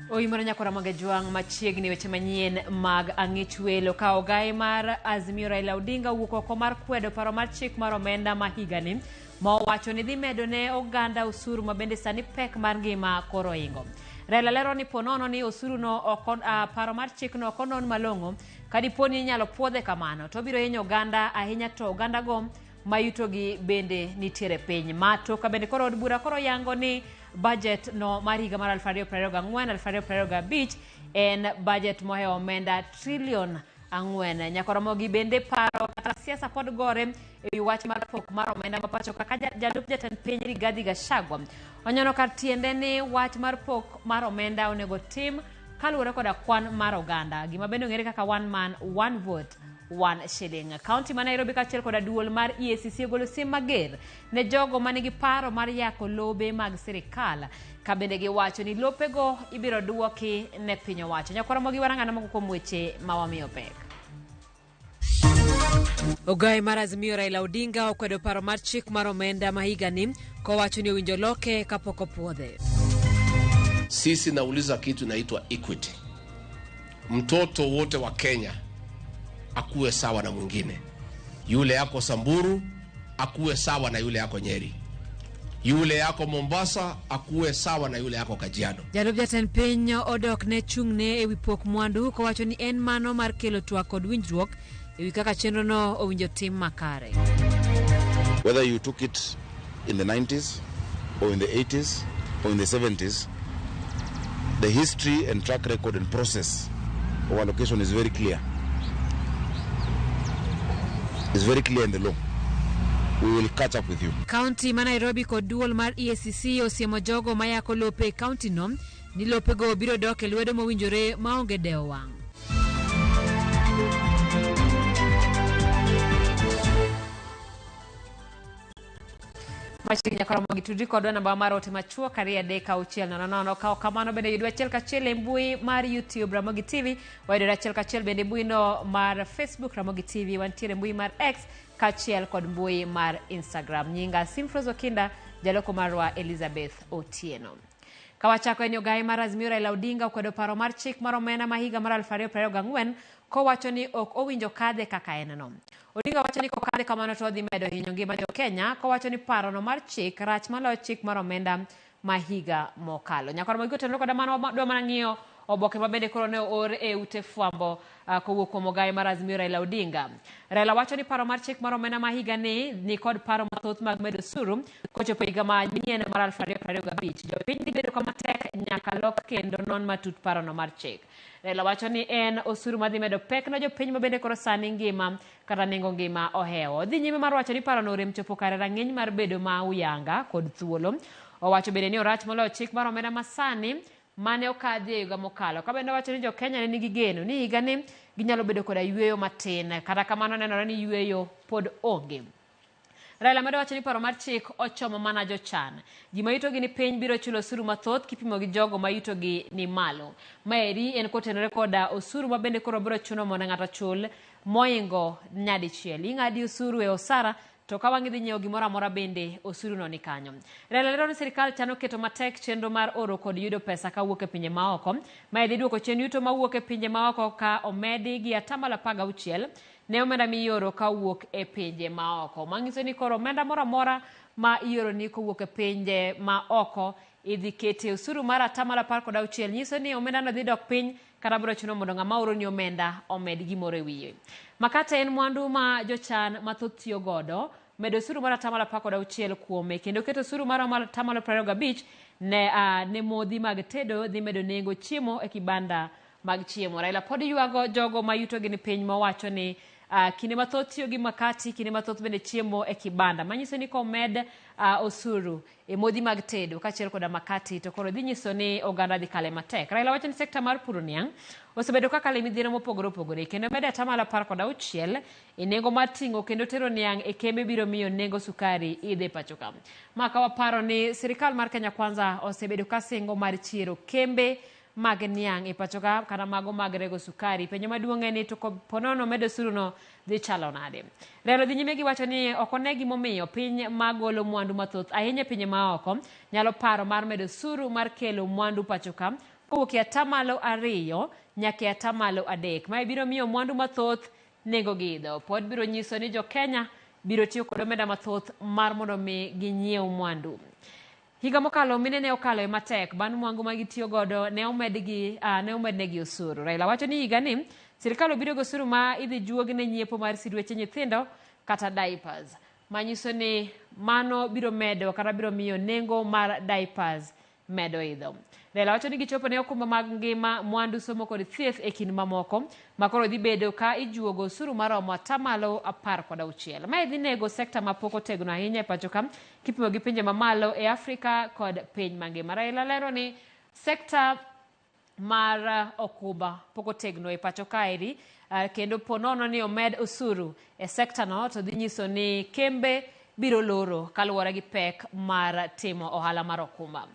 Oimore nyakora Mwage Jwang' machiegni weche manyien mag ang'ich welo ka ogaye mar Azimio Raila Odinga owuok oko mar kwedo paro mar chik mar omenda ma higani ma owacho ni dhi medo ne oganda osuru ma bende sani pek mar ngima koro oingo. Raila lero ni ponono ni osuru no ok paro mar chikno ok onon malong'o ka dipo ni inyalo puodhe kamano to obiro hinyo oganda ahinya to oganda go ma yutogi bende nitiere piny. Ma to ka bende koro od bura koro yango ni budget no mar higa mar 2024 2025 en budget mohewo omenda trilion ang'wen. Nyakoromogi bende paro kata siasa pod gore e wi wach mar pok mar omenda ma pacho kaka jalup jatend piny Rigathi Gachagua onyono kar tiende ni wach mar pok mar omenda onego tim kaluwore koda kwan mar oganda, gima bende ong'ere kaka one man one vote one shilling. Kaunti ma Nairobi kaachiel koda duol mar EACC ogolo siem mager ne jogo manigi paro mar yako lobe mag sirikal ka bende giwacho ni lopego ibiro duoki ne piny owacho. Nyakwaramogi warang'ana moko kuom weche ma wamiyo pek. Ogaye mar Azimio Raila Odinga okwedo paro mar chik mar omenda ma higani kowacho ni owinjo loke kapok opuodhe. Sisi nauliza kitu inaitwa equity. Mtoto wote wa Kenya akuwe sawa na mwingine. Yule yako Samburu akuwe sawa na yule yako Nyeri, yule yako Mombasa akuwe sawa na yule yako Kajiado. Jalup jatend piny odok ne chung'ne ewi pok mwandu kowacho ni en mano mar kelo twak kod winjruok ewi kaka chenrono owinjo tim makare. Whether you took it in the 90s or in the 80s or in the 70s, the history and track record and process of allocation is very clear. It's very clear in the law. We will catch up with you. Kaunti ma Nairobi kod duol mar EACC osiemo jogo mayako lope e kaunti no ni lopego biro dok e lwedo mowinjore maonge dewo wang'. Machiegni nyaka romo gi tudri kodwa namba mar ote machuok 23600. Ka ok kamano bende yudwa achiel kachiel e mbui mar YouTube Ramogi TV, wayudore achiel kachiel bende e mbui no mar Facebook Ramogi TV, wantiere mbui mar X kaachiel kod mbui mar Instagram. Nyinga Simfros Okinda, jaloko marwa Elizabeth Otieno. Ka wachako en ogaye mar Azimio Raila Odinga okwedo paro mar chik mar omenda ma higa mar 2024 kowacho ni ok owinjo kadhe kaka en no. Odinga wacho ni kokadhe kamano to odhi medo hinyo ngima jo Kenya kowacho ni parono mar chik rach maloyo chik mar omenda ma higa mokalo. Nyakwar Mogi otenore koda mano dwa mana ng'iyo oboke ma bende koro ne oor e ute fwambo kowuok kuom ogaye mar Azimio Raila Odinga. Raila wacho ni paro mar chik mar omenda ma higa ni ni kod paro mathoth mag medo osuru kochopo higa manyien mar 2025. Jopiny dhi bedo kama tek nyaka lok kendo non matut parono mar chik. Raila wacho ni en osuru madhi medo pek ne jopiny ma bende koro sani ngima kata nengo ngima ohewo. Odhi nyime mar wacho ni parono orem chopo kare rang'iny mar bedo ma uyanga kod thuolo. Owacho bende ni orach moloyo chik mar omenda masani mane okadhi e higa mokalo. Ka bende owacho ni jo Kenya ne nigi geno ni higani ginyalo bedo koda yueyo matin. Kata kamano nenore ni yueyo pod onge. Raila medo wacho ni paro mar chik ochomo mana jochan. Ji ma yutogi ni piny biro chulo osuru mathoth kipimo gi jogo ma yutogi ni malo. Maeri en kotenore koda osuru ma bende koro biro chuno mondo ng'ato ochul moingo nyadichiel. Ing'adi osuru e osara to ka wang' idhi nyiewo gimoro amora bende osuru no ni kanyo. Raila lero ni sirikal chano keto matek chenro mar oro kod yudo pesa kawuok e pinje maoko. Mae dhi duoko chien yuto mawuok e pinje maoko ka omedi gi atamalo 16 ne omenda mioro ka owuok e pinje maoko. Manyiso ni koro omenda moro amora ma ioroni kowuok e pinje ma oko idhi kete osuru mar atamalo 16 nyiso ni omenda no dhi dok piny kata biro chuno mondo ng'ama oroni omenda omed gimoro e wiye. Makate en mwandu ma jochan mathoth tiyo godo medo osuru mar atamalo 16 kuome kendo keto osuru mar atamalo 25 ne modhi mag tedo dhi medo nengo chiemo e kibanda mag chiemo. Raila pod ywago jogo ma yutogi ni piny mowacho ni kinde mathoth tiyo gi makati, kinde mathoth bende chiemo e kibanda. Manyiso ni komed osuru e modhi mag tedo kaachiel koda makati to koro dhi nyiso ni oganda dhi kale matek. Raila wacho ni sekta mar puro niang' osebedo ka kalo e midhiero mopogore opogore kendo medo atamalo 16 e nengo mar ting'o kendo tero niang' e kembe biro miyo nengo sukari idhe e pacho ka. Ma ka waparo ni sirikal mar Kenya Kwanza osebedo ka singo mar chiero kembe mag niang' e pacho ka kata mago mag rego sukari. Penjo maduong' en ni to ponono medo osuru no dhi chalo nade? Raila dhi nyime gi wacho ni ok one gimomiyo piny magolo mwandu mathoth ahinya e pinje maoko nyalo paro mar medo osuru mar kelo mwandu pacho ka. Kowuok e atamalo 2 nyaka e atamalo 3. Mae biro miyo mwandu mathoth nengo gi idho. Pod biro nyiso ni jo Kenya biro tiyo kod omenda mathoth mar mondo mi ginyiew mwandu. Higa mokalo mine ne okalo e matek bang' mwangu ma gitiyo godo ne omedgi ne omednegi osuru. Raila wacho ni higa ni sirikal obiro gi osuru ma idhi juog ne nyiepo mar sirueche nyithindo kata diapers. Manyiso ni mano biro medo kata biro miyo nengo mar diapers medo idho. Raila wacho ni gichopo ne okumba mag ngima, mwandu, somo kod thieth e kind mamoko ma koro dhi bedo ka ijuogo osuru maromo atamalo 16. Mae dhi nego sekta mapok otegno ahinya e pacho ka kipimo gi pinje mamalo e Afrika kod piny mangima. Raila lero ni sekta mar okumba pok otegno e pacho kaeri, kendo po nono ni omed osuru e sekta no to dhi nyiso ni kembe biro loro kaluwore gi pek mar timo ohala mar okumba.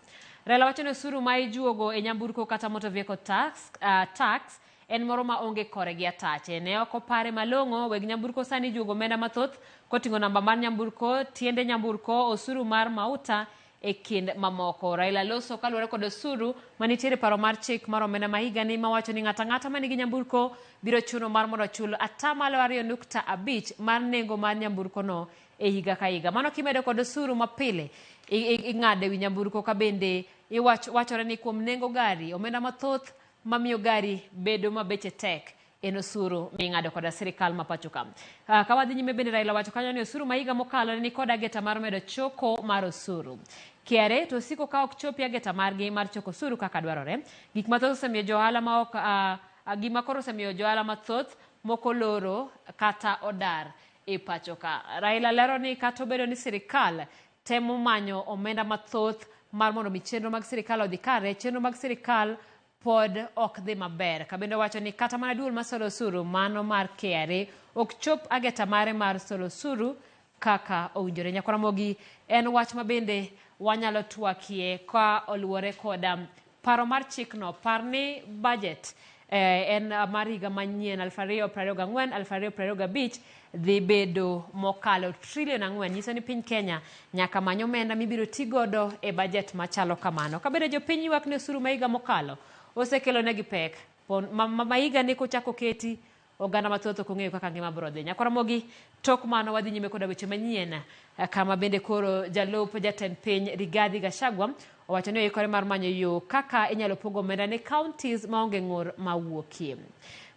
Raila wacho ni osuru ma ijuogo e nyamburko kata motor vehicle tax en moro ma onge kore gi atache. Ne ok opare malong'o, weg nyamburko sani ijuogo omenda mathoth koting'o namba mar nyamburko, tiende nyamburko, osuru mar mauta e kind mamoko. Raila loso kaluwore kod osuru manitiere paro mar chik mar omenda ma higani mawacho ni ng'ato ang'ata manigi nyamburko biro chuno mar mondo ochul atamalo 2.5 mar nengo mar nyamburko no e higa ka higa. Mano kimedo kod osuru mapile ing'ado ewi nyamburko ka bende wachore ni kuom nengo gari omenda mathoth mamiyo gari bedo ma beche tek en osuru ming'ado koda sirikal ma pacho ka. Ka wadhi nyime bende Raila wacho kanyo ni osuru ma higa mokalo ne ni kod ageta mar medo choko mar osuru. KRA to osiko ka ok chopi ageta margi mar choko osuru kaka dwarore. Gik mathoth osemiyo jo ohala ma ok gima koro osemiyo jo ohala mathoth moko loro kata odar e pacho ka. Raila lero ni kata obedo ni sirikal temo manyo omenda mathoth mar mondo mi chenro mag sirikal odhi kare, chenro mag sirikal pod ok dhi maber. Kabende wacho ni kata mana duol mar solo osuru mano mar KRA ok chop ageta mare mar solo osuru kaka owinjore. Nyakwar Ramogi en wach ma bende wanyalo twakie ka oluwore kod paro mar chikno. Par ni budget en mar higa manyien 2024 2025 dhi bedo mokalo trilion 4. Nyiso ni piny Kenya nyaka many omenda mibiro ti godo e budget machalo kamano. Kabende jopiny ywak ni osuru ma higa mokalo osekelo negi pek. Ma higa ni kochako keti oganda mathoth ok ong'eyo kaka ngima biro dhi. Nyakwar Ramogi, tok mano wadhi nyime koda weche manyien kama bende koro jalup jatend piny Rigathi Gachagua owacho ni oikore mar manyo yo kaka inyalo pog omenda ne counties maonge ng'ur mawuokie.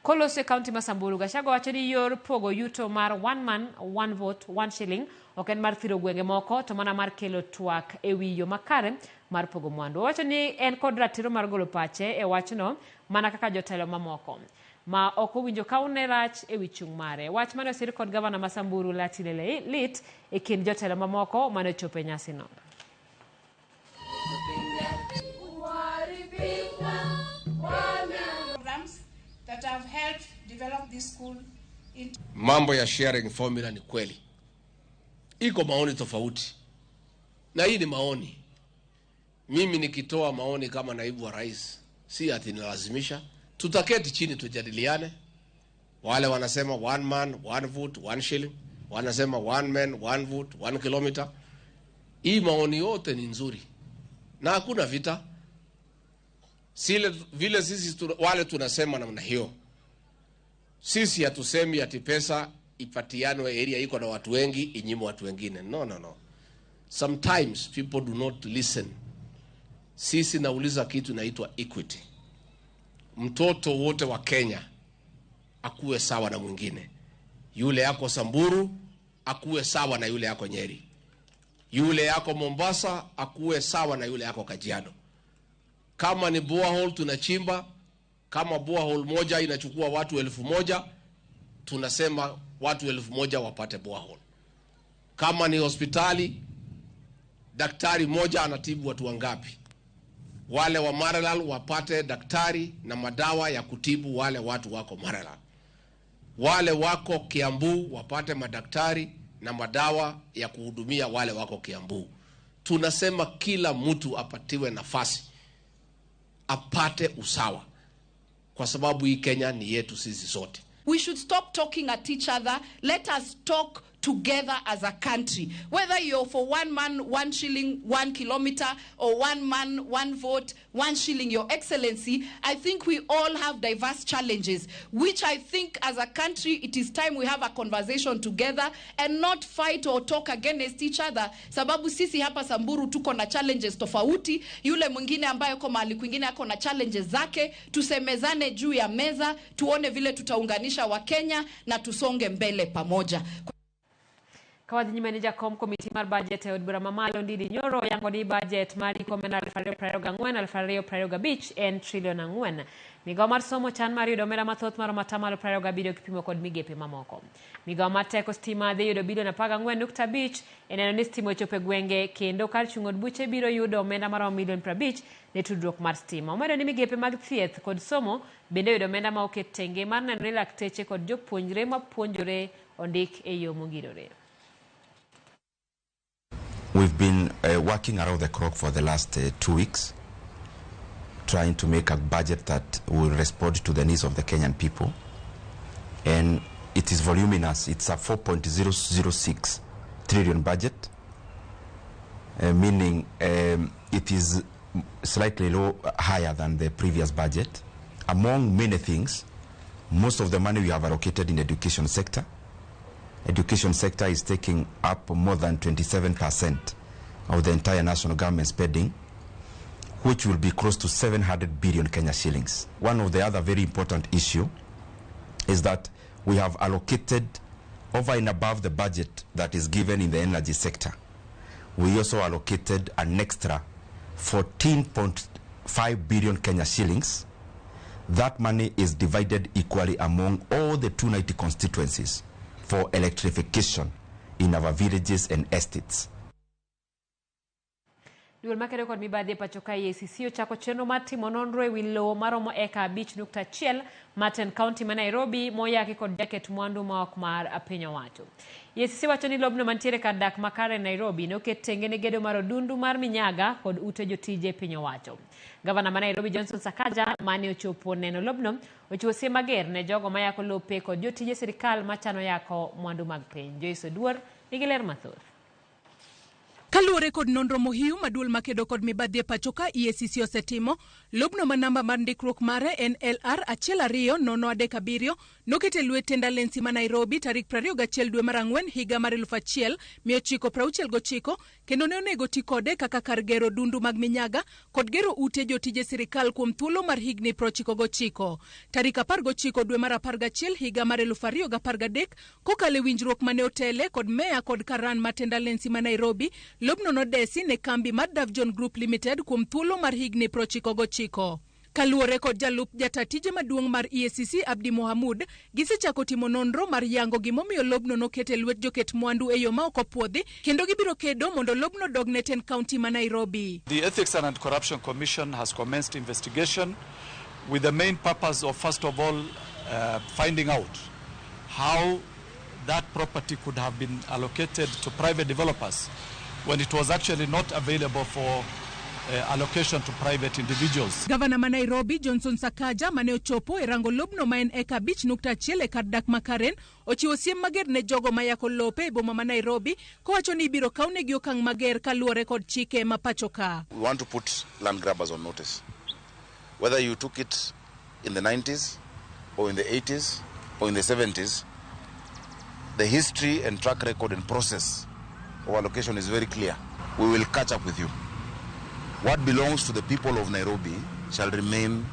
Koloso e county ma Samburu, Gachagua wacho ni yor pogo yuto mar one man, one vote, one shilling ok en mar thiro gwenge moko to mana mar kelo twak e wi yo makare mar pogo mwandu. Owacho ni en kod ratiro mar golo pache e wachno mana kaka jotelo mamoko ma ok owinjo kawne rach e wi chung' mare. Wach mane osir kod gavana ma Samburu Lati Lelelit e kind jotelo mamoko mane ochopo e nyasino. That have helped develop this school into Mambo ya sharing formula ni kweli. Iko maoni tofauti. Na hii ni maoni. Mimi nikitoa maoni kama naibu wa rais, si ati nilazimisha. Tutaketi chini tujadiliane. Wale wanasema one man, one vote, one shilling. Wanasema one man, one vote, 1 kilometer. Hii maoni yote ni nzuri. Na hakuna vita. Sile vile sisi wale tunasema namna hiyo. Sisi hatusemi ati pesa ipatianwe area iko na watu wengi inyimwe watu wengine. No, no, no. Sometimes people do not listen. Sisi nauliza kitu inaitwa equity. Mtoto wote wa Kenya akuwe sawa na mwingine. Yule yako Samburu akuwe sawa na yule yako Nyeri. Yule yako Mombasa akuwe sawa na yule yako Kajiado. Kama ni borehole tunachimba, kama borehole moja inachukua watu 1000, tunasema watu 1000 wapate borehole. Kama ni hospitali, daktari moja anatibu watu wangapi? Wale wa Maralal wapate daktari na madawa ya kutibu wale watu wako Maralal. Wale wako Kiambu wapate madaktari na madawa ya kuhudumia wale wako Kiambu. Tunasema kila mtu apatiwe nafasi, apate usawa, kwa sababu hii Kenya ni yetu sisi sote. We should stop talking at each other. Let us talk together as a country. Whether you're for one man, 1 shilling, 1 kilometer, or one man, 1 vote, 1 shilling, Your Excellency, I think we all have diverse challenges, which I think as a country, it is time we have a conversation together and not fight or talk against each other. Sababu sisi hapa Samburu tuko na challenges tofauti, yule mwingine ambaye yuko mahali kwingine ako na challenges zake. Tusemezane juu ya meza, tuone vile tutaunganisha Wakenya na tusonge mbele pamoja. Kawadhi nyime ni jakom komiti mar budget e od bura mamalo Ndindi Nyoro yango ni budget mar higa 2024 2025 en trilion 4. Migawo mar somo chan mar yudo omenda mathoth maromo atamalo 27 kipimo kod migepe mamoko. Migawo mar teko stima dhi yudo bilion 14.5 e neno ni stima ochopo e gwenge kendo kar chung' od buche biro yudo omenda maromo milion 50 ne tudruok mar stima. Omedo ni migepe mag thieth kod somo bende yudo omenda ma oket tenge mar neno ni lakteche kod jopuonjre mapuonjore ondik e yo mongirore. We've been working around the clock for the last 2 weeks, trying to make a budget that will respond to the needs of the Kenyan people. And it is voluminous. It's a 4.006 trillion budget, meaning it is slightly higher than the previous budget. Among many things, most of the money we have allocated in the education sector. Education sector is taking up more than 27% of the entire national government spending, which will be close to 700 billion Kenya shillings. One of the other very important issue is that we have allocated over and above the budget that is given in the energy sector. We also allocated an extra 14.5 billion Kenya shillings. That money is divided equally among all the 290 constituencies for electrification in our villages and estates. Duol makedo kod mibadhi e pacho ka EACC ochako chenro mar timo nonro ewi lowo maromo eka 5.1 Martin County ma Nairobi moyaki kod jaket mwandu ma ok mar piny owacho. EACC wacho ni lobno mantiere kar dak makare Nairobi noket tenge ne gedo mar odundu mar Minyaga kod ute jotije piny owacho. Gavana ma Nairobi Johnson Sakaja mane ochopo neno lobno ochiwo siem mager ne jogo mayako lope kod jotije sirikal machano yako mwandu mag piny. Joyce Oduor nigi ler mathoth. Kaluwore kod nonro mohiu ma duol makedo kod mibadhi e pacho ka EACC osetimo, lobno ma namba mar ndikruok mare en LR 12037 noket e lwet Tenda Lensi ma Nairobi tarik 21 dwe mar 4 higa mar 1969 kendo ne onego ti kode kaka kar gero dundu mag Minyaga kod gero ute jotije sirikal kuom thuolo mar higni 99. Tarik 19 dwe mar 11 higa mar 2013 kokalo e winjruok mane otele kod meya kod karan ma Tenda Lensi ma Nairobi, lobno nodesi ne kambi mar Davjon Group Limited kuom thuolo mar higni 99. Kaluwore kod jalup jata tije maduong' mar EACC Abdi Mohamud, gisechako timo nonro mar yango gimomiyo lobno noket e lwet joket mwandu e yo ma ok opuodhi kendo gibiro kedo mondo lobno dog ne ten county ma Nairobi. The Ethics and Anti-Corruption Commission has commenced investigation with the main purpose of, first of all, finding out how that property could have been allocated to private developers when it was actually not available for allocation to private individuals. Gavana ma Nairobi Johnson Sakaja mane ochopo e rango lobno ma en eka 5.1 e kar dak ma Karen ochiwo siem mager ne jogo mayako lope e boma ma Nairobi kowacho ni ibiro kawnegi okang' mager kaluwore kod chike ma pacho ka. We want to put land grabbers on notice. Whether you took it in the 90s or in the 80s or in the 70s, the history and track record and process of allocation is very clear. We will catch up with you. What belongs to the people of Nairobi shall remain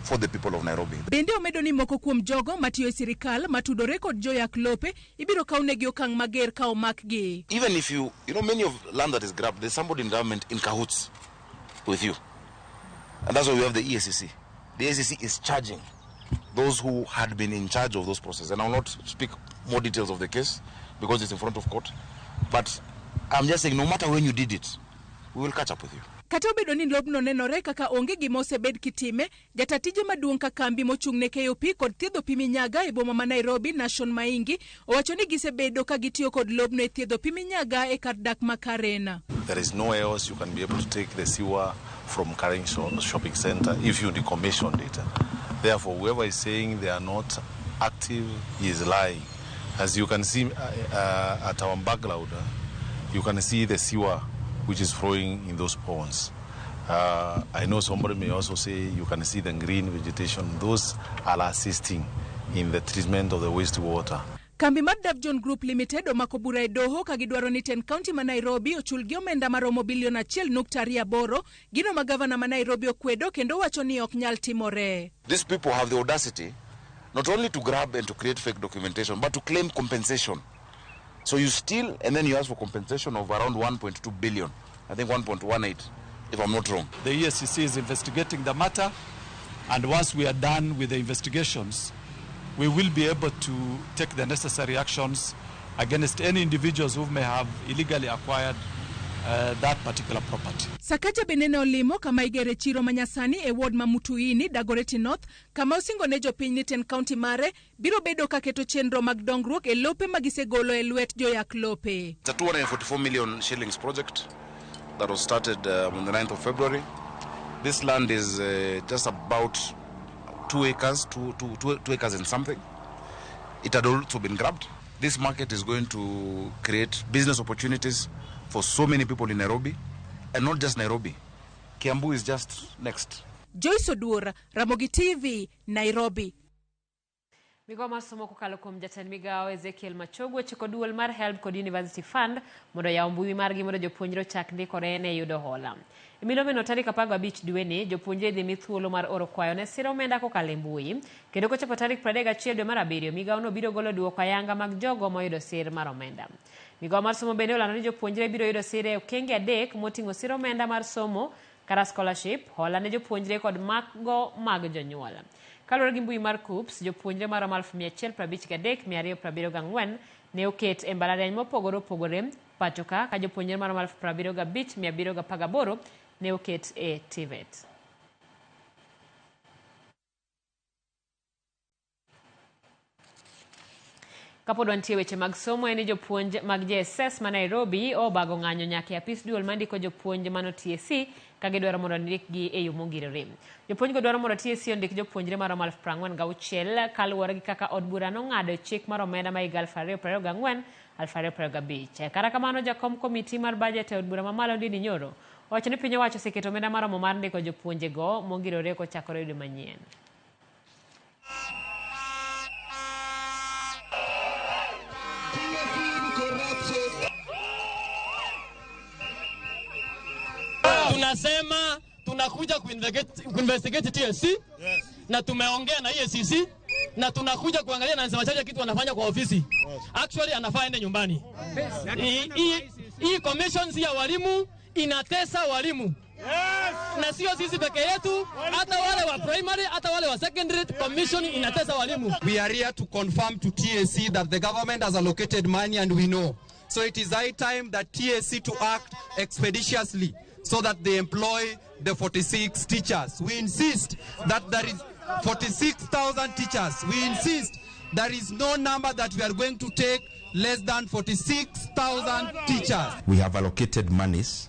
for the people of Nairobi. Bende omedo ni moko kuom jogo matiyo e sirikal matudore kod joyak lope ibiro kawnegi okang' mager ka omakgi. Even if you know, many of land that is grabbed, there's somebody in government in cahoots with you. And that's why we have the EACC. The EACC is charging those who had been in charge of those processes. And I will not speak more details of the case because it's in front of court. But I'm just saying, no matter when you did it, we will catch up with you. Kata obedo ni lobno nenore kaka onge gima osebed kitime, jatatije maduong' ka kambi mochung' ne keyo pi kod thiedho pi minyaga e boma ma Nairobi, Nashon Maingi, owacho ni gisebedo ka gitiyo kod lobno e thiedho pi minyaga e kar dak ma Karen. There is nowhere else you can be able to take the sewer from Karen Shopping Center if you decommissioned it. Therefore, whoever is saying they are not active is lying. As you can see at our background, you can see the sewer which is flowing in those ponds. I know somebody may also say you can see the green vegetation. Those are assisting in the treatment of the wastewater. Kambi mar Davjon Group Limited omako bura e doho ka gidwaro ni tend kaunti ma Nairobi ochulgi omenda maromo bilion 1.28, gino ma gavana ma Nairobi okwedo kendo wacho ni ok nyal timore. These people have the audacity not only to grab and to create fake documentation, but to claim compensation. So you steal and then you ask for compensation of around 1.2 billion, I think 1.18, if I'm not wrong. The EACC is investigating the matter, and once we are done with the investigations, we will be able to take the necessary actions against any individuals who may have illegally acquired that particular property. Sakaja bende ne olimo kama igere chiro manyasani e ward ma Mutuini, Dagoretti North, kama osingo ne jopiny ni tend kaunti mare biro bedo ka keto chenro mag dongruok e lope ma gisegolo e lwet joyak lope. It's a 244 million shillings project that was started on the 9th of February. This land is just about 2 acres, 2 acres and something. It had also been grabbed. This market is going to create business opportunities for so many people in Nairobi, and not just Nairobi. Kiambu is just next. Joyce Oduor, Ramogi TV, Nairobi. Migawo mar somo kokalo kuom jatend migawo Ezekiel Machogu ochiko duol mar HELB kod University Fund mondo oyaw mbui margi mondo jopuonjre ochak ndikore ne yudo hola. E milomeno tarik 15 dweni, jopuonjre idhi mi thuolo mar oro kwayo ne siro omenda kokalo e mbui, kendo kochopo tarik 31 dwe mar 7, migawono biro golo duoko ayanga mag jogo moyudo sir mar omenda. Migawo mar somo bende olando ni jopuonjre biro yudo sir e okenge 3 moting'o sir omenda mar somo kata scholarship, hola ne jopuonjre kod mago mag jonyuol. Kaluwore gi mbui mar KUCCPS, jopuonjre maromo 153,274 ne oket e mbalariany mopogore opogore pacho ka jopuonjre maromo 75,718 ne oket e TVET. Kapod wantie weche mag somo, en ni jopuonj mag JSS ma Nairobi obago ng'anyo nyaka e apis duol mandiko jopuonj mano TSC ka gidwaro mondo ondikgi e yo mongirore. Jopuonjgo dwaro mondo TSC ondik jopuonjre maromo 46,000 kaluwore gi kaka od bura nong'ado chik mar omenda ma higa 2024-2025. Kata kamano, jakom komiti mar bajet e od bura mamalo Ndindi Nyoro owacho ni piny owacho oseketo omenda maromo mar ndiko jopuonjego mongirore kochakore dwe manyien. Tunasema tunakuja kuinvestigate TSC, yes. Na tumeongea na EACC na tunakuja kuangalia na Macharia kitu wanafanya kwa ofisi. Yes. Actually anafaa ende nyumbani. Hii commission si ya walimu, inatesa walimu. Yes. Na sio sisi peke yetu, hata wale wa primary, hata wale wa secondary, commission inatesa walimu. We are here to confirm to TSC that the government has allocated money and we know. So it is high time that TSC to act expeditiously so that they employ the 46 teachers. We insist that there is 46,000 teachers. We insist there is no number that we are going to take less than 46,000 teachers. We have allocated monies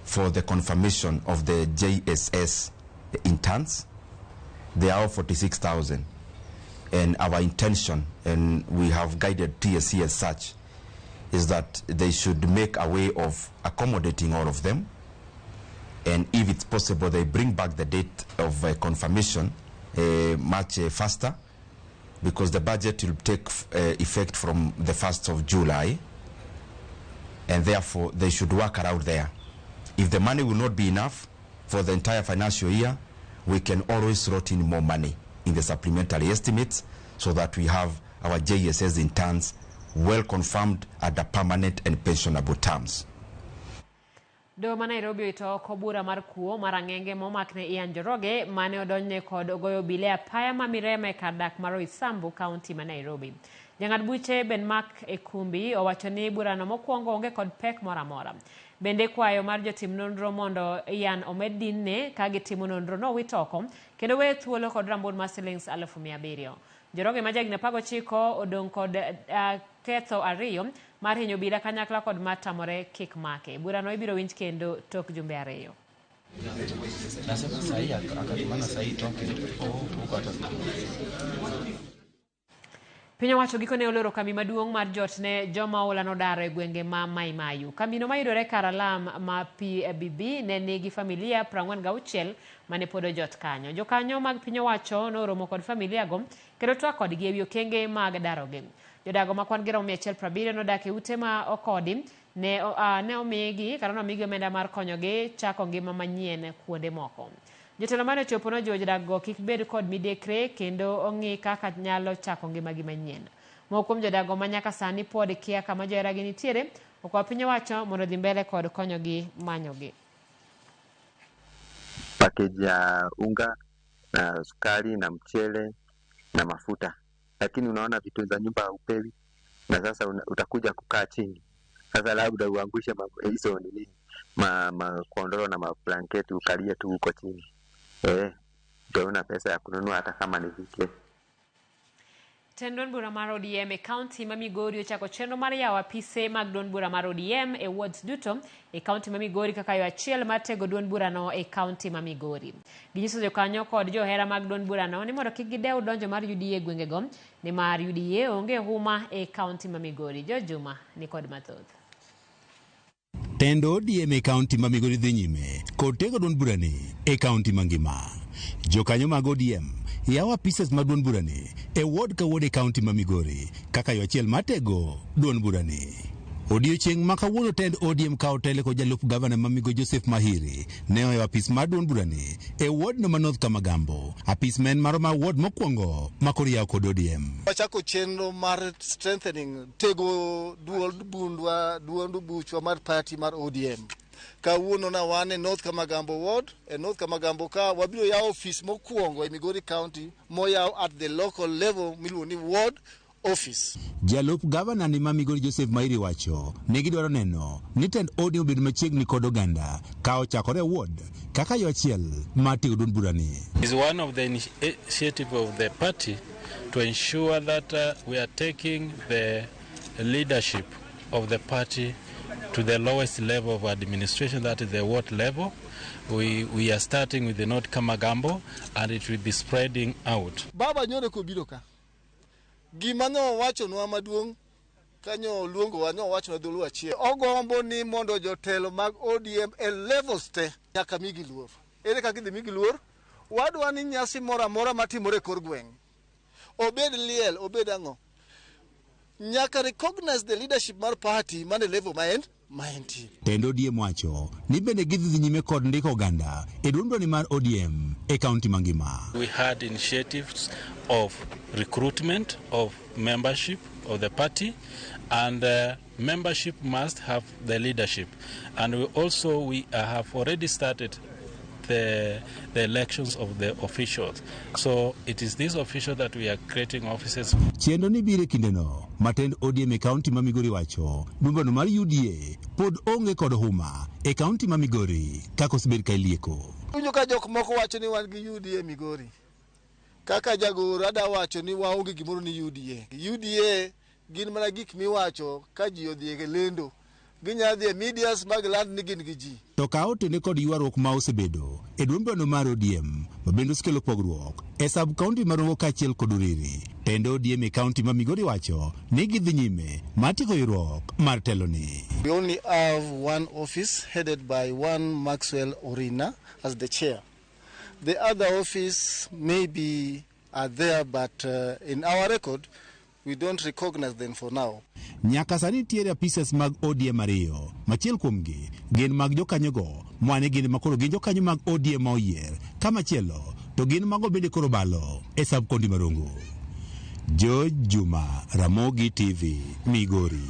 for the confirmation of the JSS interns. They are all 46,000. And our intention, and we have guided TSC as such, is that they should make a way of accommodating all of them. And if it's possible, they bring back the date of confirmation much faster, because the budget will take effect from the 1st of July, and therefore they should work around there. If the money will not be enough for the entire financial year, we can always slot in more money in the supplementary estimates so that we have our JSS interns well confirmed at the permanent and pensionable terms. Doho ma Nairobi oito oko bura mar kuo mar ang'enge momakne Ian Njoroge mane odonjne kod goyo obila e apaya ma Mirema e kar dak mar Roysambu, kaunti ma Nairobi. Jang'ad buche Benmark Ekumbi owacho ni burano mokwongo onge kod pek moro amora. Bende kwayo mar jotim nonro mondo Ian omed dinne ka gitimo nonro nowit oko kendo weyo thuolo kod rambun mar silings 700,000. Njoroge ma jahigni 19 odong' kod ketho 2 mar hinyo obila kanyakla kod mar tamore kik make. Burano ibiro winj kendo tok jumbe 2. Piny owacho gikone oloro kambi maduong' mar jot ne joma oula nodaro e gwenge ma Mai Mahiu. Kambino mayudore kar alam ma PBB ne nigi familia 46 mane pod ojot kanyo. Jokanyo mag piny owacho noromo kod familia go kendo twak kodgi ewi okenge mag darogi. Jodago ma kwan gi romo 170 nodak e ute ma okodi ne, ne omigi kata nomigi omenda mar konyogi chako ngima manyien kuonde moko. Jotelo mane ochopo nojiwo jodak go kik bed kod midekre kendo ong'i kaka nyalo chako ngimagi manyien. Moko kuom jodak go ma nyaka sani pod kia kama joheragi nitiere okwayo piny owacho mondo odhi mbele kod konyogi manyogi. Package ya unga na sukari na mchele na mafuta, lakini unaona vitu za nyumba hupewi, na sasa utakuja kukaa chini sasa, labda uangushe hizo nini ma kondoro na mablanketi ukalie tu huko chini ndio una pesa ya kununua hata kama ni vike. Tend duond bura mar ODM e kaunti ma Migori ochako chenro mar yawo apise mag duond bura mar ODM e wards duto e kaunti ma Migori kaka yo achiel mar tego duond burano e kaunti ma Migori. Ginyiso jokanyo kod johera mag duond burano ni mondo kik gidew donjo mar UDA e gwengego nimar UDA onge huma e kaunti ma Migori. George Juma ni kod mathoth. Tend ODM e kaunti ma Migori dhi nyime kod tego duond burani e kaunti mangima. Jokanyo mag ODM yawo apises mag duond burani e ward ka ward e kaunti ma Migori kaka yo achiel mar tego duond burani. Odiochieng' ma kawuono tend ODM ka otele kod jalup gavana ma Migo Joseph Mahiri ne oyawo apis mar duond burani e ward no ma North Kamagambo. Apis ma en maro mar ward mokwongo ma koro yawo kod ODM. Wachako chenro mar strengthening tego duond bundwa duond buchwa mar party mar ODM. Kawuono na wan e North Kamagambo ward, e North Kamagambo ka wabiro yawo ofis mokwongo e Migori County moyaw at the local level miluongo ni ward office. Jalup gavana ni ma Migori Joseph Mairi wacho ni gidwaro neno ni tend ODM obed machiegni kod oganda ka ochakore e ward kaka yo achiel mar tego duond burani. Is one of the initiative of the party to ensure that we are taking the leadership of the party to the lowest level of administration, that is the ward level. We are starting with the North Kamagambo and it will be spreading out. Baba nyoro kobiro ka. Gima nowachonwa maduong' kanyo oluongowa nowachonwa dholuo achiel. Ogombo ni mondo jotelo mag ODM e levels te nyaka migi luor. Ere kaka idhi migi luor? Wadwa ni nyasi moro amora matimore e kor gweng', obed liel, obed ang'o, nyaka recognize the leadership mar party mane level ma entie. Tend ODM wacho ni bende gidhi dhi nyime kod ndiko oganda e duond burani mar ODM e kaunti mangima. We had initiatives of recruitment of membership of the party, and membership must have the leadership. And we also we have already started the elections of the officials. So it is this official that we are creating offices. Chenro ni biro e kindeno ma tend ODM e kaunti ma Migori wacho duond mar UDA pod onge kod huma e kaunti ma Migori kaka osebed ka ilieko. Winjo ka jok moko wacho ni wan gi UDA Migori. Kaka jagoro ada wacho ni waonge gimoro ni UDA. UDA gin mana gik miwacho ka ji odhi e lendo. Ginyalo dhi e medias mag land ni gin gi ji. To ka otene kod ywaruok ma osebedo e duond burano mar ODM ma bende osekelo pogruok e sub kaunti ma Rongo kaachiel kod Uriri. Tend ODM e kaunti ma Migori wacho ni gidhi nyime mar tieko ywaruok mar telo ni. We only have one office headed by one Maxwell Orina as the chair. The other office maybe are there, but in our record, we don't recognize them for now. Nyaka sani nitiere apises mag ODM ariyo, machiel kuomgi gin mag jokanyogo mwane gin makoro gin jokanyo mag ODM ma oyier, ka machielo to gin mago bende koro balo e sub kaunti ma Rongo. George Juma, Ramogi TV, Migori.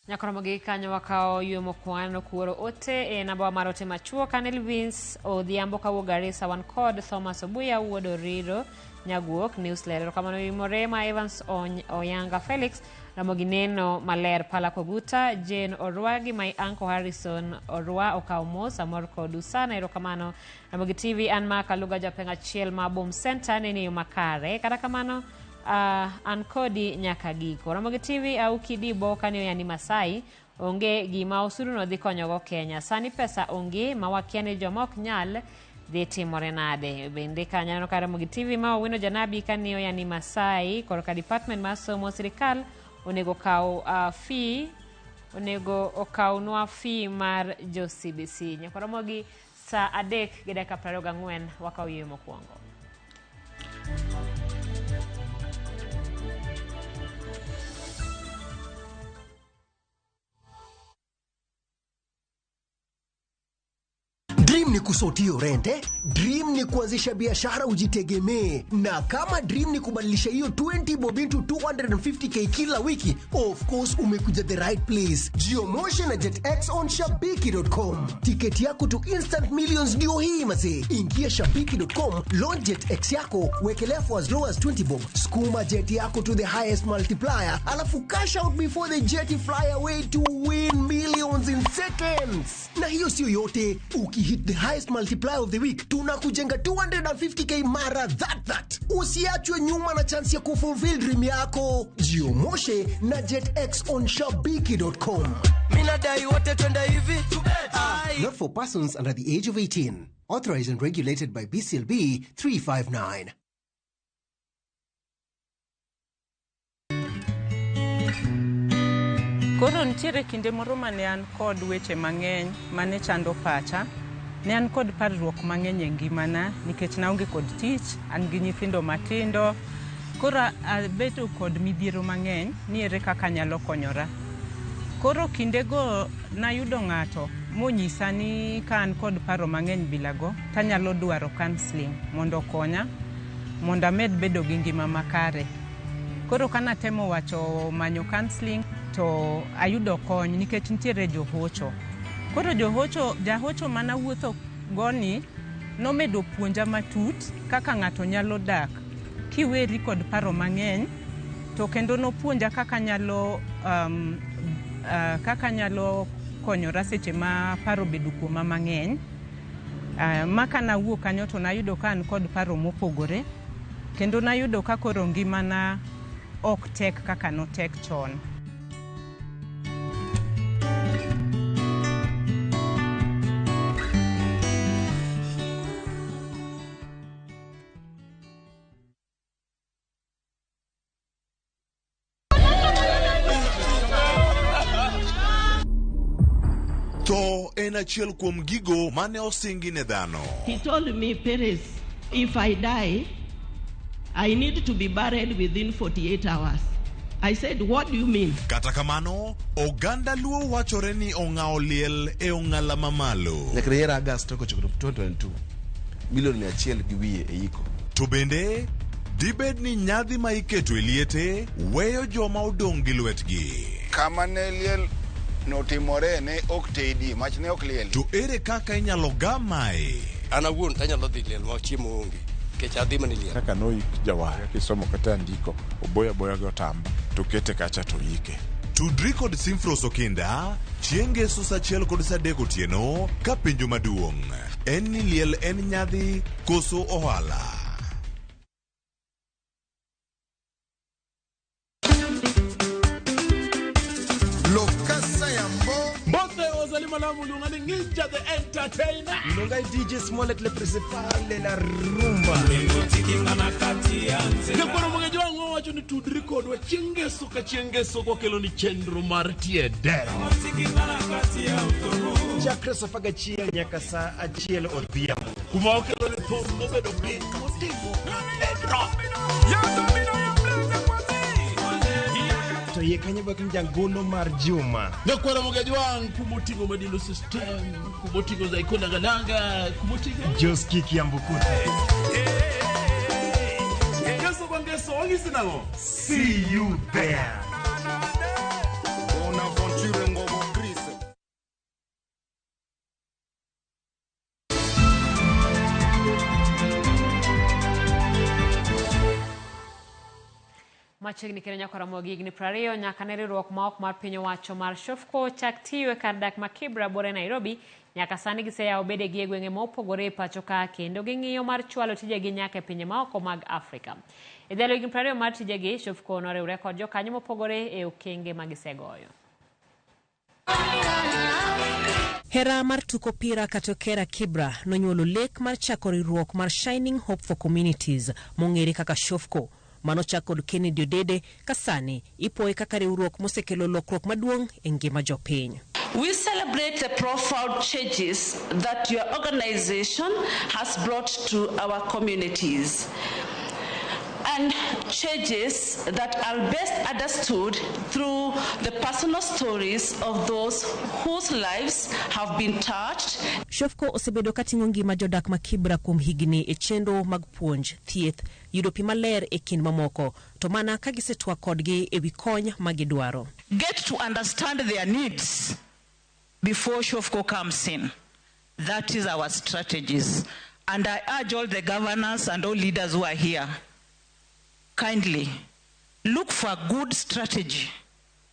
Nyakoromo gi kanyo wakawo ywe mokwongo aneno kuoro ote e namba mar ote machuok an Elvins Odhiambo kawuok Garissa wan kod Thomas Obuya wuod Oriro Nyaguok newsletter erokamano Imorema Evans Oyanga Felix Ramogi Neno Maler Pala Koguta Jane Orwa gi my uncle Harrison Orwa okawo mos amor kodu sana erokamano Ramogi TV an ma Kaluga japeng achiel ma Bom Center nene yo makare kata kamano an kodi nyaka giko Ramogi TV auki dibo kanyo yani Masai onge gima osuruno dhi konyogo Kenya sani pesa onge ma wakia ni joma ok nyal Dhi timore nade? Bende kanyo aneno ka Ramogi TV ma Owino Janabi kaniyo yani Masai korka department mar somo sirikal onego kaw fee onego okawnwa fee mar jo CBC. Nyaka Ramogi saa 3:24 wakaw yweyo mokwongo. Dream ni kusotio rente, dream ni kuanzisha biashara ujitegemee, na kama dream ni kubadilisha hiyo 20 bob into 250k kila wiki, of course umekuja the right place. Geomotion na JetX on shabiki.com. Tiketi yako to instant millions ndio hii mazee. Ingia shabiki.com, launch JetX yako, wekelea for as low as 20 bob, skuma jet yako to the highest multiplier, alafu cash out before the jet fly away to win millions in seconds. Na hiyo sio yote, ukihit the highest multiplier of the week tunakujenga 250k mara that. Usiachwe nyuma na chance ya kufulfill dream yako. Jiomoshe na JetX on shabiki.com. Minadai wote twende hivi. Not for persons under the age of 18. Authorized and regulated by BCLB 359. Koro nitiere kinde moro mane an kod weche mang'eny mane chando pacha. Ne an kod parruok mang'eny e ngimana nikech naonge kod tich, an gi nyithindo matindo. Koro abedo kod midhiero mang'eny ni ere kaka anyalo konyora. Koro kindego nayudo ng'ato monyisa ni ka an kod paro mang'eny bilago tanyalo dwaro counseling mondo okonya mondo amed bedo gi ngima makare. Koro kanatemo wacho manyo counseling to ayudo kony nikech nitiere johocho. Koro jahocho manawuotho goni nomedo puonja matut kaka ng'ato nyalo dak kiweri kod paro mang'eny, to kendo nopuonja kaka nyalo kaka nyalo konyora seche ma paro bedo kuoma mang'eny. Ma kanawuok kanyo to nayudo ka an kod paro mopogore, kendo nayudo ka koro ngimana ok tek kaka notek chon. Tho en achiel kuom gigo mane osingi ne dhano. He told me, Perez, if I die, I need to be buried within 48 hours. I said, what do you mean? Kata kamano, oganda Luo wachore ni ong'awo liel e ong'ala mamalo. Nyaka yier August 2022, milion 100 gi wiye e iko. To bende, dibed ni nyadhi ma iketo e liete weyo joma odong' gi lwetgi. Kama ne liel notimore ne ok tedi, mach ne ok liel. To ere kaka inyalo gam mae? An awuon tanyalo dhi liel ma chiemo onge, nikech adhi mana liel. Kaka noik jawar, kisomo kata ndiko, oboyo aboya gi otamba, to kete kacha to ike. Tudri kod Simfros Okinda, chieng' ngeso saa 1 kod saa 3 otieno, ka penjo maduong' en ni liel en nyadhi koso ohala. Malamu Ninja the Entertainer. Lunga DJ Smollett le principal la rumba. Nyakwaro mage jwang'o wacho ni tudri kodwa chieng' ngeso ka chieng' ngeso kokelo ni chenro mar tie dero. Chakre saa 11 nyaka saa 1 odhiambo. Kuma okelo ni thum mobedo piny motimo pedro. To yie kanyo bak njangolo mar Juma. Nyakwaro mage jwang' kumoting'o Madilo System, kumoting'o Zaiko Langalanga, kumoting'o Joski Kiambukuta. Ngeso kwa ngeso, wangisi nang'o? See you there. Bonaventure Ngobo Chris. Machiegni kendo nyaka Ramogi higni 20 nyaka ne riwruok ma ok mar piny owacho mar Shofco chak tiyo e kar dak ma Kibra bore Nairobi. Nyaka sani giseyawo bedegi e gwenge ma opogore e pacho ka kendo ging'iyo mar chwalo tijegi nyaka e pinje maoko mag Afrika. E ndalo higni 20 mar tijegi, Shofco noriwre kod jokanyo mopogore e okenge ma gisegoyo. Hera mar tuko opira kata okera Kibra nonyuolo lek mar chako riwruok mar Shining Hope for Communities mong'ere kaka SHOFCO manochak kod Kennedy Odede ka sani ipoye kaka riwruok mosekelo lokruok maduong' e ngima jopiny. We celebrate the profound changes that your organization has brought to our communities and changes that are best understood through the personal stories of those whose lives have been touched. SHOFCO osebedo kating'o ngima jodak ma Kibra kuom higni e chenro mag puonj, thieth, yudo pi maler e kind mamoko, to mana ka gisetwak kodgi e wi kony ma gidwaro. Get to understand their needs before SHOFCO comes in. That is our strategies. And I urge all the governors and all leaders who are here, kindly look for a good strategy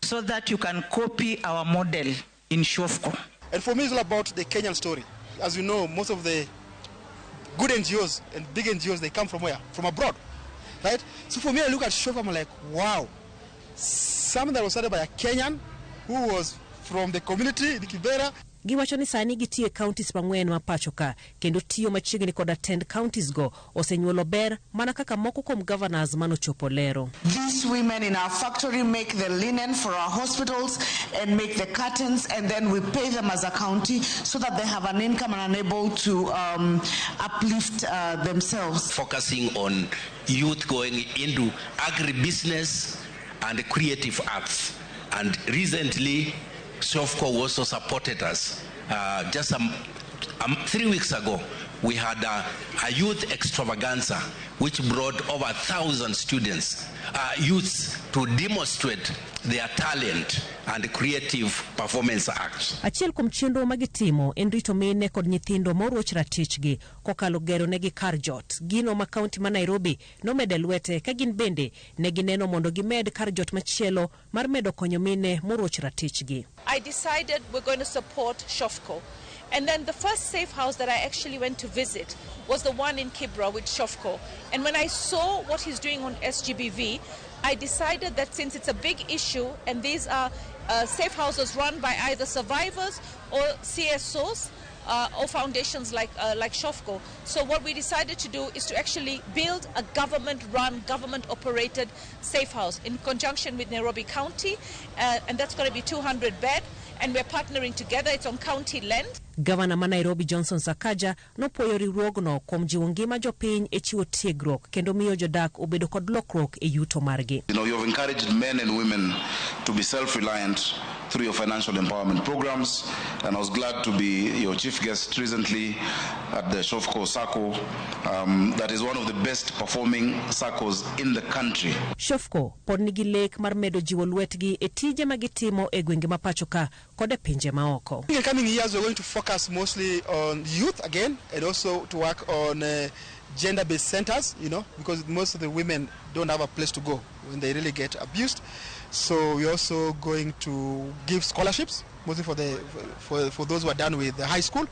so that you can copy our model in SHOFCO. And for me, it's all about the Kenyan story. As you know, most of the good NGOs and big NGOs, they come from where? From abroad, right? So for me, I look at SHOFCO, I'm like, wow, something that was started by a Kenyan who was from the community in Kibera. Giwacho ni sani gitiyo e counties mang'wen ma pacho ka kendo tiyo machiegni koda tend counties go osenyuolo ber mana kaka moko kuom governors manochopo lero. These women in our factory make the linen for our hospitals and make the curtains, and then we pay them as a county so that they have an income and are able to uplift themselves. Focusing on youth going into agribusiness and creative arts. And recently, SHOFCO also supported us. Just 3 weeks ago, we had a youth extravaganza which brought over 1,000 students, youths, to demonstrate their talent and creative performance acts. Achiel kuom chenro ma gitimo en rito mine kod nyithindo moroch ratichgi kokalo gero negi kar jot. Gino ma kaunti ma Nairobi nomede lwete ka gin bende ne gineno mondo gimed kar jot machielo mar medo konyo mine moroch ratichgi. I decided we're going to support SHOFCO. And then the first safe house that I actually went to visit was the one in Kibra with SHOFCO. And when I saw what he's doing on SGBV, I decided that since it's a big issue and these are safe houses run by either survivors or CSOs or foundations like SHOFCO. So what we decided to do is to actually build a government-run, government-operated safe house in conjunction with Nairobi County, and that's going to be 200 bed, and we're partnering together. It's on county land. Gavana ma Nairobi Johnson Sakaja nopuoyo riwruogno kuom jiwo ngima jopiny e chiwo tiegruok kendo miyo jodak obedo kod lokruok e yuto margi. You know, you have encouraged men and women to be self-reliant through your financial empowerment programs, and I was glad to be your chief guest recently at the SHOFCO SACCO. That is one of the best performing SACCOs in the country. SHOFCO pod nigi lek mar medo jiwo lwetgi e tije ma gitimo e gwenge ma pacho ka kod e pinje maoko. In the coming years, we're going to focus mostly on youth again, and also to work on gender-based centers, you know, because most of the women don't have a place to go when they really get abused. So we're also going to give scholarships, mostly for those who are done with the high school,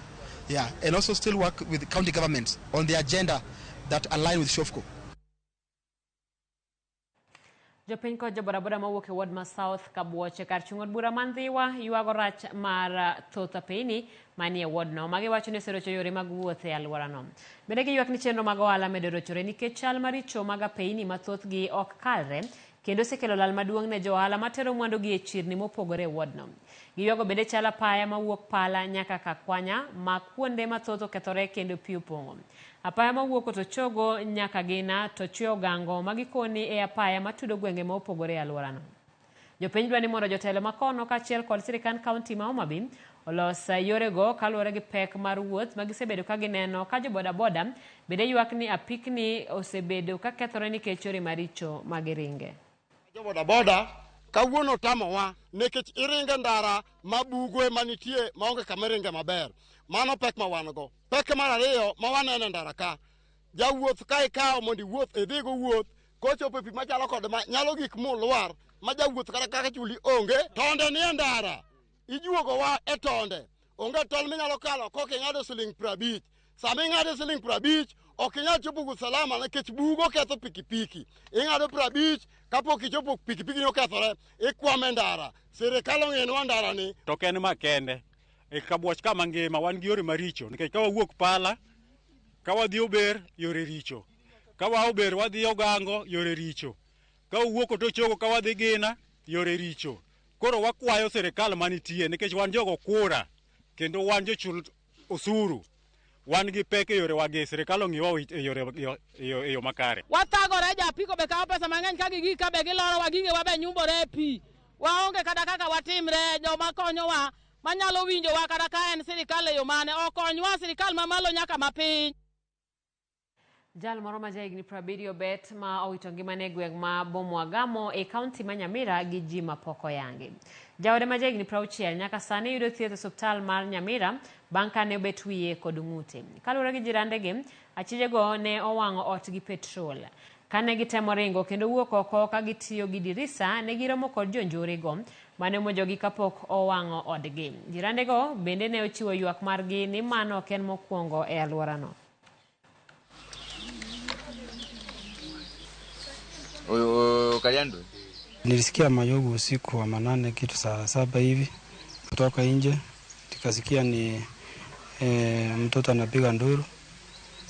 yeah, and also still work with the county governments on the agenda that align with SHOFCO. Jopiny kod jobodaboda mawuok e ward ma South Kabuoche kar chung' od bura ma Ndhiwa ywago rach mar thoth apeyni manie wardno magiwacho ni oserocho yore mag wuoth e alworano. Bende giywak ni chenro mag ohala medo rochore nikech chal maricho mag apeyni ma thothgi ok kalre kendo osekelo lal maduong' ne jo ohala matero mwandugi e chirni mopogore e wardno. Giywago bende chal apaya mawuok Pala nyaka Kakwanya ma kuonde mathoth okethore kendo pi opong'o. Apaya mawuok Otochogo nyaka Gina to chwe ogango magikoni e apaya matudo gwenge ma opogore e alworano. Jopiny dwa ni mondo jotelo makono kaachiel kod sirikand kaunti ma Homa Bay olos yorego kaluwore gi pek mar wuoth ma gisebedo ka gineno ka jobodaboda bende ywak ni apikni osebedo ka kethore nikech yore maricho ma giringe. Jobodaboda kawuono tamowa nikech iringe ndara ma bugo ema nitie maonge kama iringe maber. Mano pek ma wan go. Pek mar ariyo ma waneno e ndara ka, jawuoth ka ikawo mondo iwuoth idhigo wuoth kochopo e pi machalo kod ma nyalo gik mulwar ma jawuoth kata kaka chuli onge. Tonde nie ndara, ijuogowa e tonde. Onge tol minyalo kalo kok ing'ado siling 50. Sama ing'ado siling 50 ok inyal chopo wuoth salama nikech bugo ketho pikipiki. Ing'ado 50 kapok ichopo pikipiki ni okethore, ikwamo e ndara. Sirikal ong'inwa ndara ni. To ok en ma kende. E Kabuoch ka mangima wan gi yore maricho nikech ka wawuok Pala, ka wadhi Ober, yore richo. Ka waa Ober wadhi Ogango, yore richo. Ka wawuok Otochogo ka wadhi Gina, yore richo. Koro wakwayo sirikal manitie nikech wan jogo kura kendo wan jochul osuru. Wan gi pek e yore wagi, sirikal ong'iwa e yore e yo makare. Wathagore, japiko be kawo pesa mang'eny ka gigik ka be gilorowa, gigewa be nyumbore e pi. Waonge kata kaka watimre, joma konyowa manyalo winjowa kata ka en sirikal e yo mane, okonywa sirikal mamalo nyaka mapiny. Jal moro ma jahigni 70 bet ma owito ngimane e gweng' ma Bomwagamo e kaunti ma Nyamira gi ji mapok oyangi. Jaode ma jahigni 60 nyaka sani yudo thieth e osiptal mar Nyamira bang' kane obet wiye kod ng'ute. Kaluwore gi jirandegi, achijego ne owang'o ot gi petrol. Kane gitemo ringo kendo wuok oko ka gitiyo gi dirisa, ne giromo kod jonjorego mane omonjogi kapok owang'o odgi. Jirandego bende ne ochiwo ywak margi ni mano ok en mokwongo e alworano. Nilisikia mayogo usiku wa manane kitu saa 7 hivi kutoka nje, nikasikia ni mtoto anapiga nduru,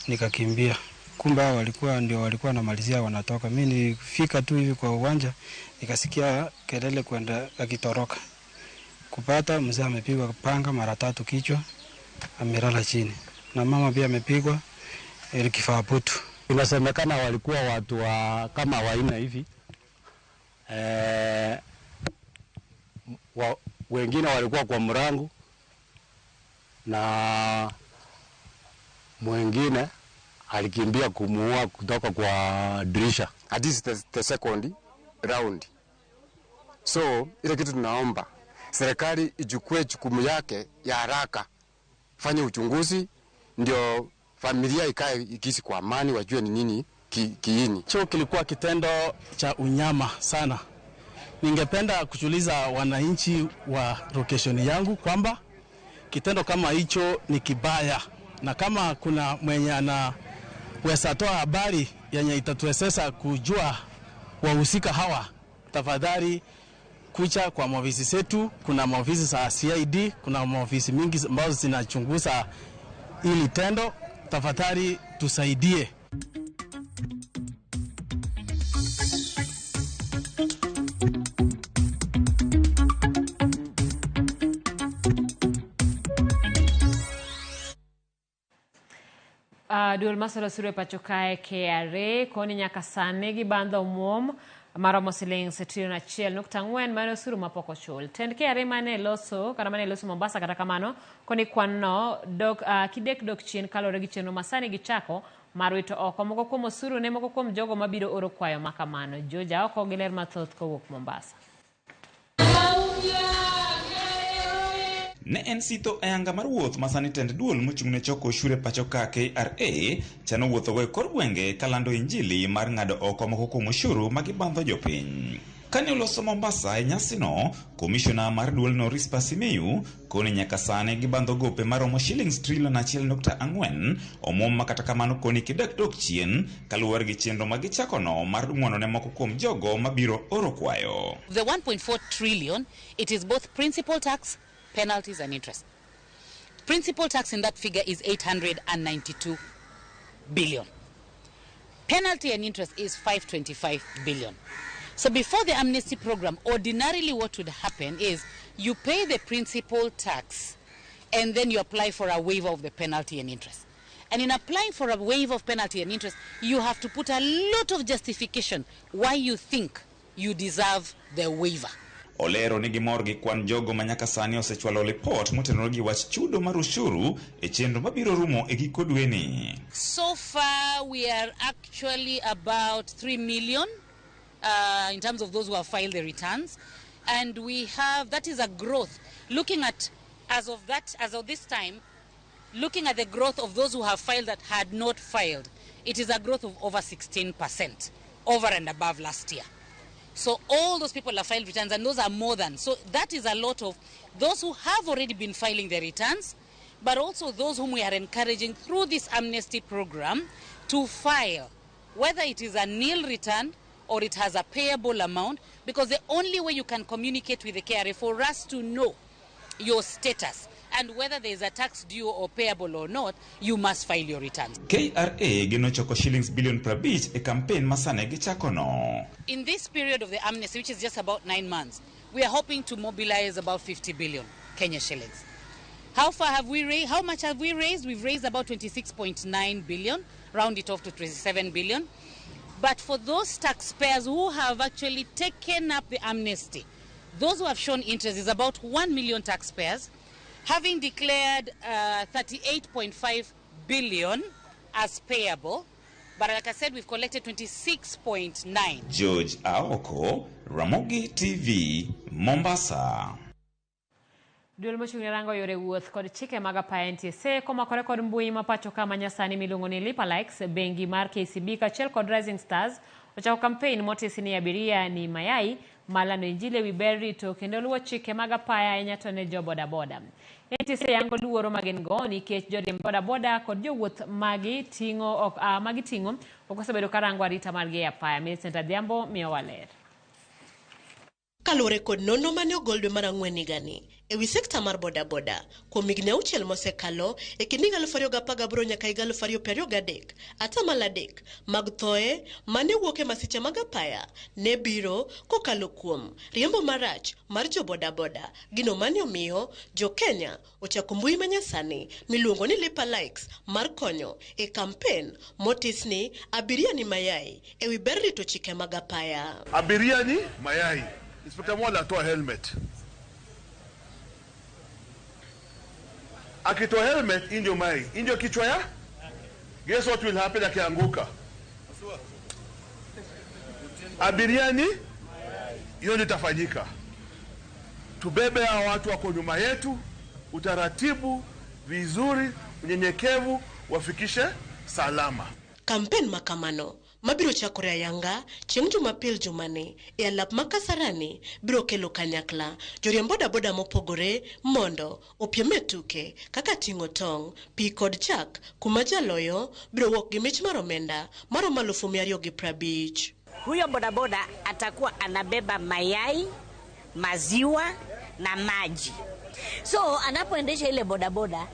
nikakimbia. Kumbe hao walikuwa ndio walikuwa wanamalizia wanatoka. Mimi nilifika tu hivi kwa uwanja nikasikia kelele kwenda akitoroka. Kupata mzee amepigwa panga mara 3 kichwa, amelala chini. Na mama pia amepigwa kifaa putu. Inasemekana walikuwa watu wa kama waina hivi. Wengine walikuwa kwa mrangu na mwingine alikimbia kumuua kutoka kwa dirisha. This is the second round. So ile kitu tunaomba serikali ichukue jukumu yake ya haraka, fanye uchunguzi ndio familia ikae ikiishi kwa amani, wajue ni nini kiini. Hicho kilikuwa kitendo cha unyama sana. Ningependa kuchuliza wananchi wa location yangu kwamba kitendo kama hicho ni kibaya, na kama kuna mwenye anaweza toa habari yenye itatuwezesha kujua wahusika hawa, tafadhali kucha kwa maofisi zetu. Kuna maofisi za CID, kuna maofisi mingi ambazo zinachunguza hili tendo. Tafadhali tusaidie. Duol masolo osuru e pacho kae KRA koni nyaka sani gibandho omuom maromo siling 61.4 mane osuru mapok ochul. Tend KRA mane loso kata mane loso Mombasa kata kamano koni kwan no dok kidek dok chien kaluwore gi chenro masani gichako mar wito oko moko kuom osuru ne moko kuom jogo mabiro oro kwayo makamano. Joja oko gi ler mathoth kowuok Mombasa. Ne en sitho e anga mar wuoth ma sani tend duol mochung' ne choko osuru e pacho ka KRA chano wuothogo e kor gwenge kalando injili mar ng'ado oko moko kuom osuru ma gibandho jopiny. Kane oloso Mombasa e nyasino, komishona mar duolno Rispa Simiyu koni nyaka sani gibandho gope maromo shillings trilion 1.4 omuom ma kata kamano koni kidek dok chien kaluwore gi chenro ma gichakono mar ng'wono ne moko kuom jogo mabiro oro kwayo. The 1.4 trillion, it is both principal tax, penalties and interest. Principal tax in that figure is 892 billion. Penalty and interest is 525 billion. So before the amnesty program, ordinarily what would happen is you pay the principal tax and then you apply for a waiver of the penalty and interest. And in applying for a waiver of penalty and interest, you have to put a lot of justification why you think you deserve the waiver. Olero ni gimor gi kwan jogo ma nyaka sani osechwalo lipot motenore gi wach chudo mar ushuru e chenro mabiro rumo e giko dweni. So far we are actually about 3 million in terms of those who have filed the returns, and we have, that is a growth looking at as of that, as of this time, looking at the growth of those who have filed that had not filed, it is a growth of over 16% over and above last year. So all those people have filed returns, and those are more than. So that is a lot of those who have already been filing their returns, but also those whom we are encouraging through this amnesty program to file, whether it is a nil return or it has a payable amount, because the only way you can communicate with the KRA for us to know your status And whether there is a tax due or payable or not, you must file your returns. KRA geno choko shillings bilion 50 e kampen ma sani gichakono. In this period of the amnesty, which is just about 9 months, we are hoping to mobilize about 50 billion Kenya shillings. How far have we raised? How much have we raised? We've raised about 26.9 billion, round it off to 27 billion. But for those taxpayers who have actually taken up the amnesty, those who have shown interest is about 1 million taxpayers, having declared 38.5 billion as payable. But like I said, we've collected 26.9. George Aoko, Ramogi TV, Mombasa. Duol mochung' ne rango yore wuoth kod chike mag apaya NTSA komakore kod mbui ma pacho ka ma nyasani miluongo ni Lipa Likes, bengi mar KCB kaachiel kod Rising Stars ochako kampein motisi ni abiria ni mayai mar lando injili ewi ber rito kendo luwo chike mag apaya ahinya to ne jo bodaboda. NTSA yango luoro ma gin go nikech joriemb bodaboda kod jowuoth magiting'o ok osebedo ka rango arita margi e apaya. Millicent Adhiambo miyowa ler. Kaluwore kod nonro mane ogol dwe mar ang'wen higani ewi sekta mar bodaboda kuom higni 6 mosekalo e kind higa 2018 nyaka higa 2023, 3% mag thoe mane wuok e masiche mag apaya ne biro kokalo kuom riembo marach mar jo bodaboda, gino mane omiyo jo Kenya ochako mbui manyasani miluongo ni Lipa Likes mar konyo e kampen motis ni abiria ni mayai ewi ber rito chike mag apaya. Abiria ni mayai. Inspector Mwala toa helmet. Akitoa helmet, indio mai. Indio kichwa ya? Guess what will happen akianguka? Abiria ni? Hiyo ndio itafanyika. Tubebe hao watu wako nyuma yetu, utaratibu, vizuri, unyenyekevu, wafikishe salama. Kampen makamano mabiro chakore ayanga chieng' Jumapil jumani e alap ma Kasarani biro kelo kanyakla joriemb bodaboda mopogore mondo opiem e tuke kaka ting'o tong', pi kod chak, kuma jaloyo biro wuok gi mich mar omenda maromo 250,000. Huyo bodaboda atakuwa anabeba mayai, maziwa na maji. So anapoendesha ile bodaboda,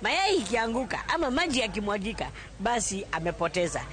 mayai ikianguka ama maji yakimwagika, basi amepoteza.